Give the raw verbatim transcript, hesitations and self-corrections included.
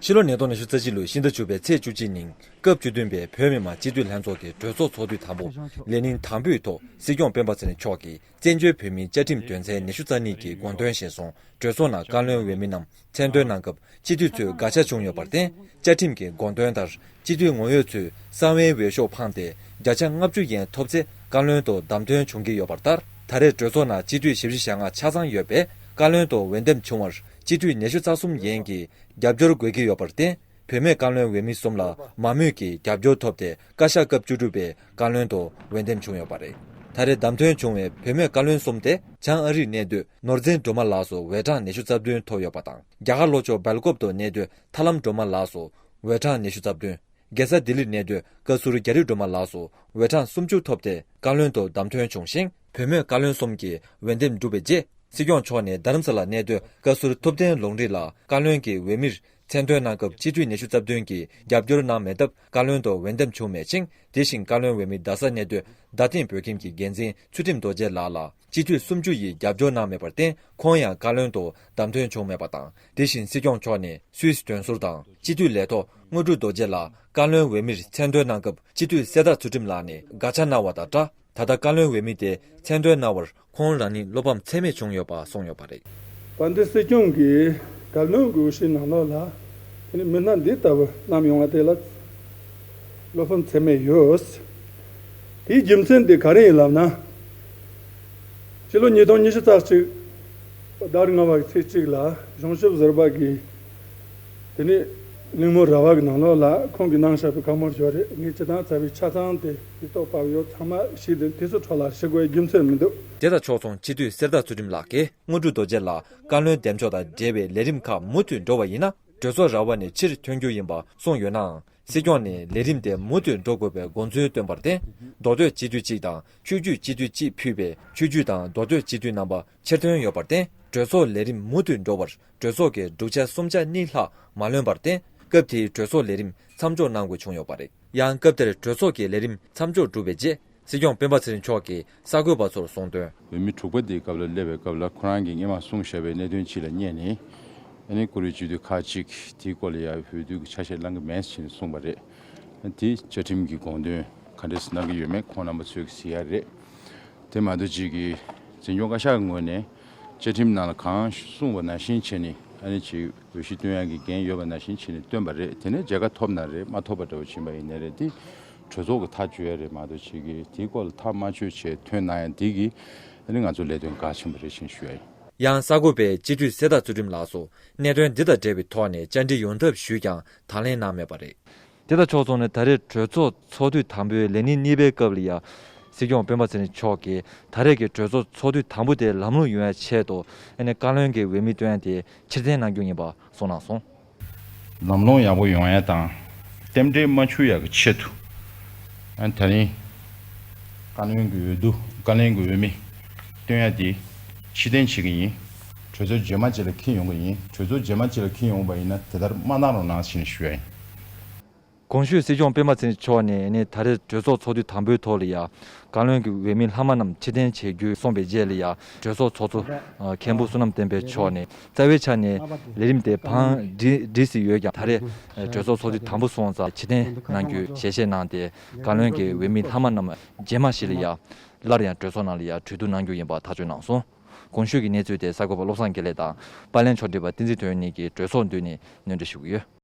ཕྱི་ལོ་ཉིས་སྟོང་ཉི་ཤུ་རྩ་གཅིག་ལོའི་ཕྱི་ཟླ་བཅུ་པའི་ཚེས་བཅུ་གཅིག་ཉིན་སྐབས་བཅུ་བདུན་པའི་བོད་མི་མང་སྤྱི་འཐུས་ལྷན་ཚོགས་ཀྱི་གྲོས་ཚོགས་ཚོགས་དུས་དང་པོ་ལས་ཉིན་དང་པོའི་ཐོག་སྲིད་སྐྱོང་སྤེན་པ་ཚེ་རིང་མཆོག་གིས་བཙན་བྱོལ་བོད་མིའི་བཅའ་ཁྲིམས་དོན་ཚན་ཉི་ཤུ་རྩ་གཉིས་ཀྱི་དགོངས་དོན་གཞིར་བཟུང་གྲོས་ཚོགས་ནང་བཀའ་བློན་འོས་མི་རྣམས་མཚན་འདོན་གནང་སྐབས་སྤྱི་འཐུས་ཚོས་དགག་བྱ་བྱུང་ཡོད་པར་བརྟེན། བཅའ་ཁྲིམས་ཀྱི་དགོངས་དོན་ལྟར་སྤྱི་འཐུས་ངོ་ཡོད་ཚོས་གསང་བའི་འོས་ཤོག་འཕངས་ཏེ་བརྒྱ་ཆ་ལྔ་བཅུ་ཡན་ཐོབ་ཚེ་བཀའ་བློན་དུ་བདམས་ཐོན་བྱུང་གི་ཡོད་པ་ལྟར། ད་རེས་གྲོས་ཚོགས་ནང་སྤྱི་འཐུས་བཞི་བཅུ་ཞེ་ལྔ་ཆ་ཚང་ཡོད་པས་བཀའ་བློན་དུ་འོས་འདེམས་བྱུང་བར་སྤྱི་འཐུས་ཉི་ཤུ་རྩ་གསུམ་ཡན་གྱིས་རྒྱབ་སྐྱོར་དགོས་ཀྱི་ཡོད་པར་བརྟེན། བུད་མེད་བཀའ་བློན་འོས་མི་གསུམ་ལ་མང་མོས་ཀྱིས་རྒྱབ་སྐྱོར་ཐོབ་སྟེ་བཀའ་ཤག་སྐབས་བཅུ་དྲུག་པའི་བཀའ་བློན་དུ་འོས་འདེམས་བྱུང་ཡོད་པ་རེད། ད་རེས་བདམས་ཐོན་བྱུང་བའི་བུད་མེད་བཀའ་བློན་གསུམ་དེ་བྱང་ཨ་རིར་གནས་སྡོད་ནོར་འཛིན་སྒྲོལ་མ་ལགས་སུ་འོས་གྲངས་ཉི་ཤུ་རྩ་བདུན་ཐོབ་ཡོད་པ་དང་། རྒྱ་གར་ལྷོ་ཕྱོགས་སྦེལ་ཀོབ་ཏུ་གནས་སྡོད་ཐར་ལམ་སྒྲོལ་མ་ལགས་སུ་འོས་གྲངས་ཉི་ཤུ་རྩ་བདུན། རྒྱལ་ས་ལྡི་ལིར་གནས་སྡོད་བཀའ་ཟུར་རྒྱ་རི་སྒྲོལ་མ་ལགས་སུ་འོས་གྲངས་སུམ་ཅུ་ཐོབ་སྟེ་བཀའ་བློན་དུ་བདམས་ཐོན་བྱུང་ཞིང་། བུད་མེད་བཀའ་བློན་གསུམ་གྱིས་འོས་འདེམས་གྲུབ་པའི་རྗེས། སྲིད་སྐྱོང་མཆོག་ནས་རྡ་རམ་ས་ལར་གནས་སྡོད་བཀའ་ཟུར་ཐུབ་བསྟན་ལུང་རིགས་ལགས་བཀའ་བློན་གྱི་འོས་མིར་མཚན་འདོན་གནང་སྐབས་སྤྱི་འཐུས་ཉི་ཤུ་རྩ་བདུན་གྱིས་རྒྱབ་སྐྱོར་གནང་མེད་སྟབས་བཀའ་བློན་དུ་འོས་འདེམས་བྱུང་མེད་ཅིང་། དེ་བཞིན་བཀའ་བློན་འོས་མི་རྡ་སར་གནས་སྡོད་རྡ་སྟེང་བོད་ཁྱིམ་གྱི་འགན་འཛིན་ཚུལ་ཁྲིམས་རྡོ་རྗེ་ལགས་ལ་སྤྱི་འཐུས་སུམ་ཅུ་ཡིས་རྒྱབ་སྐྱོར་གནང་མེད་པར་བརྟེན། ཁོང་ཡང་བཀའ་བློན་དུ་བདམས་ཐོན་བྱུང་མེད་པ་དང་། དེ་བཞིན་སྲིད་སྐྱོང་མཆོག་ནས་སུད་སི་དོན་ཟུར་དང་སྤྱི་འཐུས་ལས་ཐོག་དངོས་གྲུབ་རྡོ་རྗེ་ལགས་བཀའ་བློན་འོས་མིར་མཚན་འདོན་གནང་སྐབས་སྤྱི་འཐུས་གསེར་རྟ་ཚུལ་ཁྲིམས་ལགས་ནས་དགག་བྱ་གནང་བ་དང་སྦྲགས། ད་ལྟ་བཀའ་བློན་འོས་མི་དེ་མཚན་འདོན་གནང་བར་ཁོང་རང་ཉིད་བློ་ཕམ་ཚད་མེད་བྱུང་ཡོད་པ་གསུངས་ཡོད་པ་རེད། དཔལ་ལྡན་སྲིད་སྐྱོང་གིས་བཀའ་བློན་གྱི་འོས་གཞིའི་ནང་ལོགས་ལ་དེ་ནི་མི་སྣ་འདི་ལྟ་བུ་བསྣམས་ཡོང་བ་དེ་ལ་བློ་ཕམ་ཚད་མེད་ཡོད། དེའི་རྒྱུ་མཚན་དེ་ག་རེ་ཡིན་ལབ་ན། ཕྱི་ལོ་ཉིས་སྟོང་ཉི་ཤུ་རྩ་གཅིག་ཟླ་བ་ལྔ་པ་གི་ཚེས་གཅིག་ལ་གཞུང་ཞབས་ཟུར་པ་གིས། དེ་ནས་གླེང་མོལ་ར་བ་གི་ནང་ལོགས་ལ་ཁོང་གིས་གནང་བཞག་པའི་བཀའ་མོལ་ཞིག་རེད། ངས་སྤྱི་བཏང་རྩ་བའི་ཆ་ཚང་དེ་ཡིག་ཐོག་ཕབ་ཡོད། ཚང་མ་ཞིག་དེ་དུས་ཚོད་འཕྲོ་བརླག་བྱེད་དགོས་རྒྱུ་མཚན་མི་འདུག་དེ་དང་ཕྱོགས་མཚུངས་སྤྱི་འཐུས་གསེར་རྟ་ཚུལ་ཁྲིམས་ལགས་ཀྱིས་དངོས་གྲུབ་རྡོ་རྗེ་ལགས་བཀའ་བློན་འདེམས་ཕྱོགས་དང་འབྲེལ་བའི་ལས་རིམ་ཁག་མུ་མཐུད་འགྲོ་བ་ཡིན་ན། གྲོས་ཚོགས་ར་བ་ནས་ཕྱིར་ཐོན་རྒྱུ་ཡིན་པ་གསུངས་ཡོད་ནའང་། སྲིད་སྐྱོང་ནས་ལས་རིམ་དེ་མུ་མཐུད་འགྲོ་དགོས་པའི་དགོངས་ཚུལ་བཏོན་པར་བརྟེན། མདོ་སྟོད་སྤྱི་འཐུས་གཅིག་དང་ཆོས་བརྒྱུད་སྤྱི་འཐུས་གཅིག་ཕུད་པའི་ཆོས་བརྒྱུད་དང་མདོ་སྟོད་སྤྱི་འཐུས་རྣམ་པ་ཕྱིར་ཐོན་ཡོད་པར་བརྟེན། གྲོས་ཚོགས་ལས་རིམ་མུ་མཐུད་འགྲོ་བར་གྲོས་ཚོགས་ཀྱི་བསྒྲུབ་བྱ་གསུམ་ཆ་གཉིས་ལྷག་མ་ལོན་པར་བརྟེན། སྐབས་དེའི་གྲོས་ཚོགས་ལས་རིམ་མཚམས་འཇོག་གནང་དགོས་བྱུང་ཡོད་པ་རེད། ཡང་སྐབས་དེར་གྲོས་ཚོགས་ཀྱི་ལས་རིམ་མཚམས་འཇོག་གྲུབ་པའི་རྗེས། སྲིད་སྐྱོང་སྤེན་པ་ཚེ་རིང་མཆོག་གིས་གསར་འགོད་པ་ཚོར་གསུངས་དོན། འོས་མི་དྲུག་པ་དེའི་སྐབས་ལ་སླེབས་པའི་སྐབས་ལ་ཁོ་རང་གིས་སྔས་མ་གསུངས་བཞག་པའི་གནད་དོན་ཅིག་ལ་བསྙད་ནས། ཨ་ནི་བཀུར་འོས་སྤྱི་འཐུས་ཁག་ཅིག་དེའི་སྐོར་ལ་ཡང་འོས་བསྡུ་གི་ཆ་ཤས་བླང་གི་མེད་ཅེས་གསུངས་པ་རེད། དེ་བཅའ་ཁྲིམས་ཀྱི་དགོངས་དོན་ག་འདྲས་གནང་གི་ཡོད་མེད་ཁོང་རྣམ་པ་ཚོས་གཟིགས་ཡ་རེད། དེ་མ་གཏོགས་ཅིག་གིས་འཛིན་སྐྱོང་བཀའ་ཤག་གི་ངོས་ནས་བཅའ་ཁྲིམས་ནང་ལ་གང་གསུངས་པ་ནང་བཞིན་བྱས་ནས་ཨ་ནི་ཅིག་འོས་གཞི་བཏོན་ཡག་གི་འགན་ཡོད་པ་ནང་བཞིན་བྱས་ནས་བཏོན་པ་རེད། དེ་ནས་མཇལ་ཁ་ཐོབ་ན་རེད། མ་ཐོབ་པ་འདྲ་བོ་ཕྱིན་པ་ཡིན་ནའི་རེད། དེ་གྲོས་ཚོགས་ཀྱི་ཐག་གཅོད་ཡ་རེད་མ་གཏོགས་ཅིག་གིས་དེའི་སྐོར་ལ་ཐག་མ་གཅོད་བྱས་ཐོན་གནང་ཡ་འདི་གིས་ཨ་ནི་ང་ཚོ་ལས་དོན་འགལ་ཕྱིན་པ་རེད་ཅེས་ཞུ་ཡ་ཡིན། ཡང་གསར་འགོད་པས་སྤྱི་འཐུས་གསེར་རྟ་ཚུལ་ཁྲིམས་ལགས་སུ་གནད་དོན་འདི་དང་འབྲེལ་བའི་ཐོག་ནས་བཅར་འདྲི་ཡོང་ཐབས་ཞུས་ཀྱང་དང་ལེན་གནང་མེད་པ་རེད། དེ་དང་ཕྱོགས་མཚུངས་ནས་ད་རེས་གྲོས་ཚོགས་ཚོགས་དུས་དང་པོའི་ལས་ཉིན་གཉིས་པའི་སྐབས་ལ་ཡང་སྲིད་སྐྱོང་སྤེན་པ་ཚེ་རིང་མཆོག་གིས་ད་རེས་ཀྱི་གྲོས་ཚོགས་ཚོགས་དུས་དང་པོ་དེ་ལམ་ལྷོང་ཡོང་ཡ་ཆེད་དུ་ཨ་ནི་བཀའ་བློན་གྱི་འོས་མི་བཏོན་ཡ་དེ་ཕྱིར་འཐེན་གནང་རྒྱུ་ཡིན་པ་གསུངས་གནང་སོང་། ལམ་ལྷོང་ཡག་པོ་ཡོང་ཡ་དང་རྟེན་འབྲེལ་མ་འཆུག་ཡག་གི་ཆེད་དུ། ཨ་ནི་ད་རིང་བཀའ་བློན་གྱི་འོས་བསྡུ་བཀའ་བློན་གྱི་འོས་མི་བཏོན་ཡ་དེ་ཕྱིར་འཐེན་བྱེད་ཀྱི་ཡིན། གྲོས་ཚོགས་རྗེས་མ་ཅིག་ལ་འཁེལ་ཡོང་གི་ཡིན། གྲོས་ཚོགས་རྗེས་མ་ཅིག་ལ་འཁེལ་ཡོང་བ་ཡིན་ན་དེ་ལྟར་མ་གནང་རོགས་གནང་ཞེས་ཞུ་ཡ་ཡིན། གོང་ཞུས་སྲིད་སྐྱོང་སྤེན་པ་ཚེ་རིང་མཆོག་ནས་ནི་ད་རེས་གྲོས་ཚོགས་ཚོགས་དུས་དང་པོའི་ཐོག་ལ་ཡ། བཀའ་བློན་གྱི་འོས་མི་ལྷག་མ་རྣམས་ཕྱིར་འཐེན་བྱེད་རྒྱུ་གསུངས་པའི་རྗེས་ལ་ཡ། གྲོས་ཚོགས་ཚོགས་གཙོ་མཁན་པོ་བསོད་ནམས་བསྟན་འཕེལ་མཆོག་ནས་རྩ་བའི་ཆ་ནས་ལས་རིམ་དེ་བང་སྒྲིག་སྒྲིག་སྲིད་ཡོད་ཀྱང་ད་རེས་གྲོས་ཚོགས་ཚོགས་དུས་དང་པོ་སོང་ཙང་ཕྱིར་འཐེན་གནང་རྒྱུ་ཞལ་བཞེས་གནང་སྟེ། བཀའ་བློན་གྱི་འོས་མི་ལྷག་མ་རྣམས་རྗེས་མ་ཞིག་ལ་ཡ། སླར་ཡང་གྲོས་ཚོགས་ནང་ལ་ཡ་གྲོས་བསྡུར་གནང་རྒྱུ་ཡིན་པ་ཐག་གཅོད་གནང་སོང་། གོང་ཞུས་ཀྱི་གནས་ཚུལ་དེ་གསར་འགོད་པ་བློ་བཟང་དགེ་ལེགས་དང་། པར་ལེན་ཕྱོགས་སྒྲིག་པ་བསྟན་འཛིན་དོན་གཉིས་ཀྱིས་གྲོས་ཚོགས་མདུན་ནས་སྙན་སྒྲོན་ཞུ་གི་ཡོད།